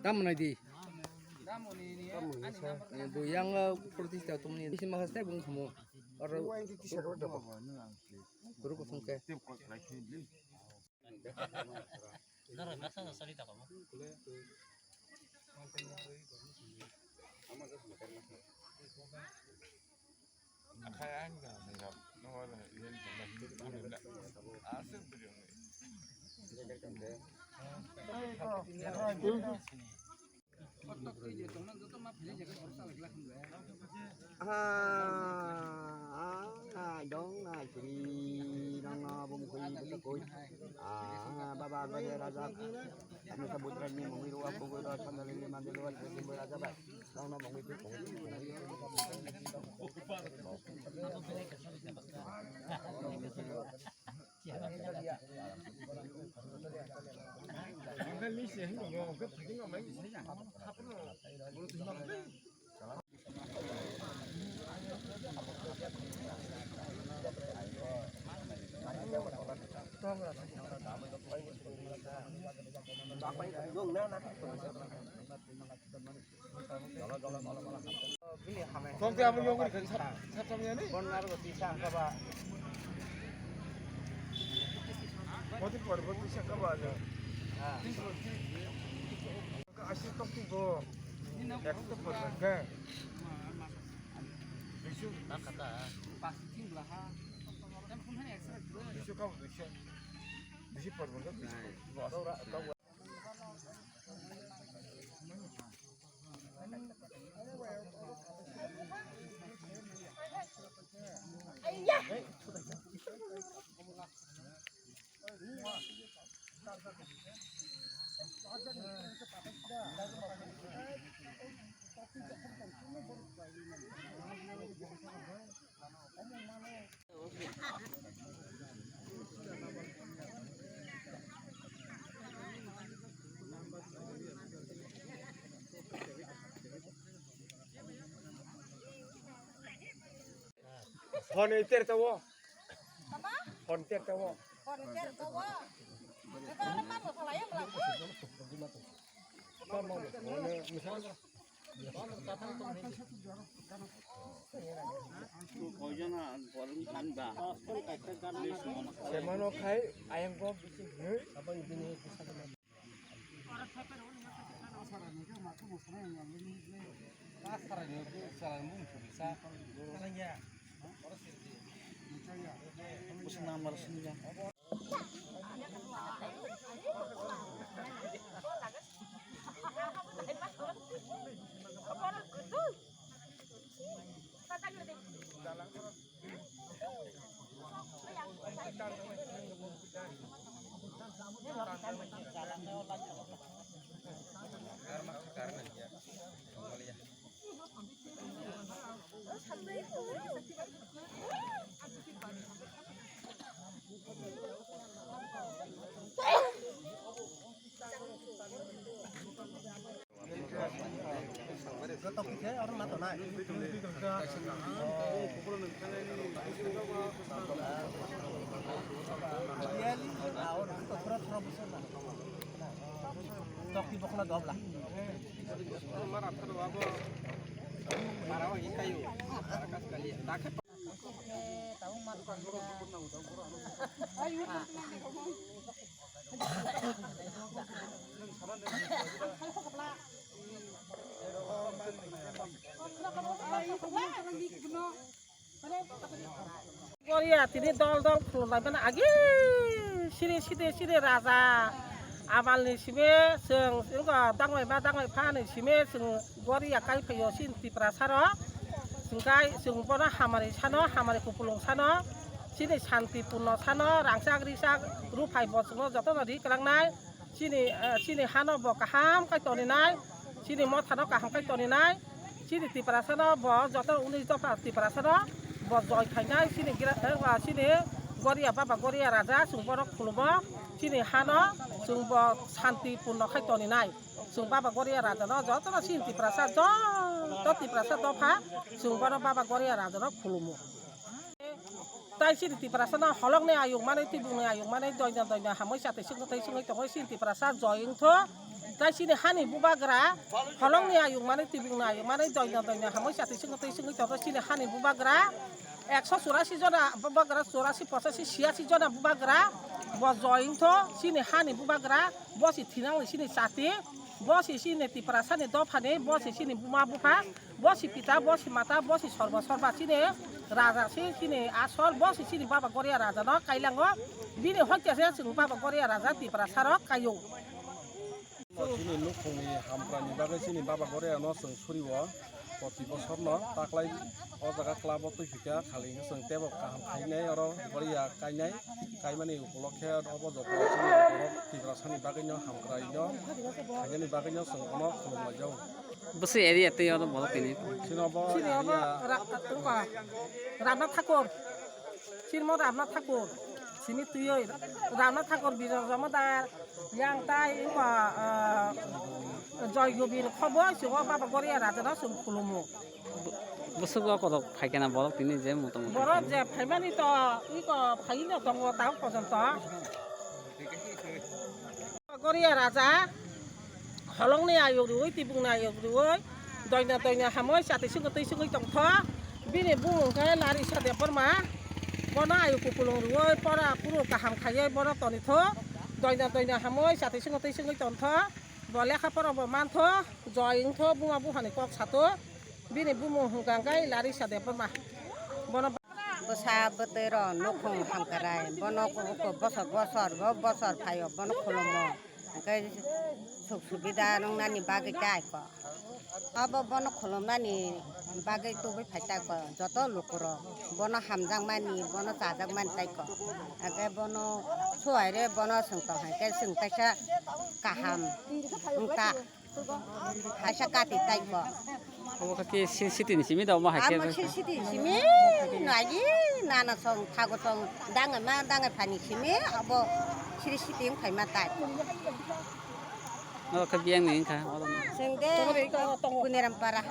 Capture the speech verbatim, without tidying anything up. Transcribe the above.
Tamo nai di. Eh, bo yang, eh, protest ta tongmani. Bisi ma haste bung thamo. Oro guru kosong ke. Ah, ah, dong na chiri dong na bum khui bum khui. Ah, baba bade raja. Ano sa budra ni mungwi ruwa kugwi ro sandali ni mandi ruwa chiri bum raja ba. Dong na mungwi khui kugwi. Tongke abo yogri kari sap sap sap yani. Bon naro tisa kaba. Koti por bot tisa kaba alo. Ha. Asi tok ti bo. Ek to por ke. Bisu. Bisu kau bisu. Bisu por bot bisu. Hon iter tawo. Apa? Hon iter tawo. Hon iter tawo. Ito ano pa mo pala yung pala. Semano khai ayang ko bisi hei. Toki bokla dobla. Goriya tini dol dol khulumlaimani agi siri side side raja abalni simi chwng wngkha dangmaiba dangmaiphani simi chwng Goriya kaiphaio chini Tiprasarok, chwng kai chwng bono hamari sano, hamari kupulung sano, chini santipurno sano, rangchak richak ruphai bo chwngno jotono ri kwlangnai. Chini, eh, chini hano bo kaham khai toninai, chini mothano kaham khai toninai, chini Tiprasano bo joto unis dopha Tiprasano bo joi khainai, chini gira-, eh, chini Goriya Baba Goriya Raja chwng bono khulumo, chini hano chwng bo santi purno khai toninai, chwng Baba Goriya Rajano jotono chini Tiprasa joto Tiprasa dopha chwng bono Baba Goriya Rajano khulumo. Tai chini Tiprasa no holongni ayuk manwi tibungni ayuk manwi doina doina hamwi chatwi swngwi tei swngwi tongwi chini Tiprasa joy wngtho. Tai chini hani bubagra holongni ayuk manwi tibungni ayuk manwi doina doina hamwi chatwi swngwi tei swngwi tongtho chini hani bubagra. Ekso churasi jona bubagra, churasi, pochasi, siyasi jona bubagra bo joy wngtho chini hani bubagra. Bo si thinangni chini chati, bo si chini Tiprasani dophani, bo si chini buma bupha, bo si pita, bo si mata, bo si sorbo sorba chini raja si chini asol, bo si chini Baba Goria raja no kailango, bini hokya se chwng Baba Goria raja Tiprasa rok kaio. Chini nukhungni hamkrani bagwi chini Baba Goria no chwng surio. Proti bosorno taklai o jaga club-o twi phikha, khali hwnkhe chwng teibo kaham khainai, oro Goria kainai, kaimani upolokhe obo joto chini borok Tiprasani bagwino hamkraino khainani bagwino chwng bono khulumlaijago. Bwswk area twi oro borok tini? Chini obo Chini obo area ra-, tongkha. Ramnath Thakur. Chini mo Ramnath Thakur. Simi twiwi Ramnath Thakur Bijoy Jamodar. Yang tai wngkha, ah, Joy Gobir khobo sio Baba Goria raja no chwng khulumo. Bwswk o kotok phaikhe na borok tini je motom. Borok je phaimani to iko phaino tongo tang pojonto. Goria raja holongni ayuk riwi tibungni ayuk riwi doina doina hamoi chatwi sungwi twi sungwi tongtho. Bini bumung khe Larisa Debbarma. Bono ayuk kupulung riwi pora puro kaham khaiwi bono tonitho. Doina doina hamoi chatwi sungwi twi sungwi tongtho. Bo lekha pora bo mantho, joy wngtho, buma buphani kok sato. Bini bumung hwnkha khe Larisa Debbarma. Bono bwsa bwtwi rok nukhung hamkrai, bono ko-, ko-, bosor bosor, bo bosor phaio, bono khulumo. Hwnkhe suk subida wngnani bagwi tai ko. Abo bono khulumnani bagwi tubui phai tai ko, joto lukurok. Bono hamjakmani, bono chajakmani tai ko. Hwnkhe bono suaire bono swng tong hai khe, swng kaisa kaham wngkha. Kaisa kati tai ko. Obo khe sri siti ni simi da omo hai khe. Amo sri siti simi nagi nana song thago song dangai ma dangai phani simi abo sri siti wng phaima tai. Oro khe biyang ni wngkha oro. Sing de Kuniram para.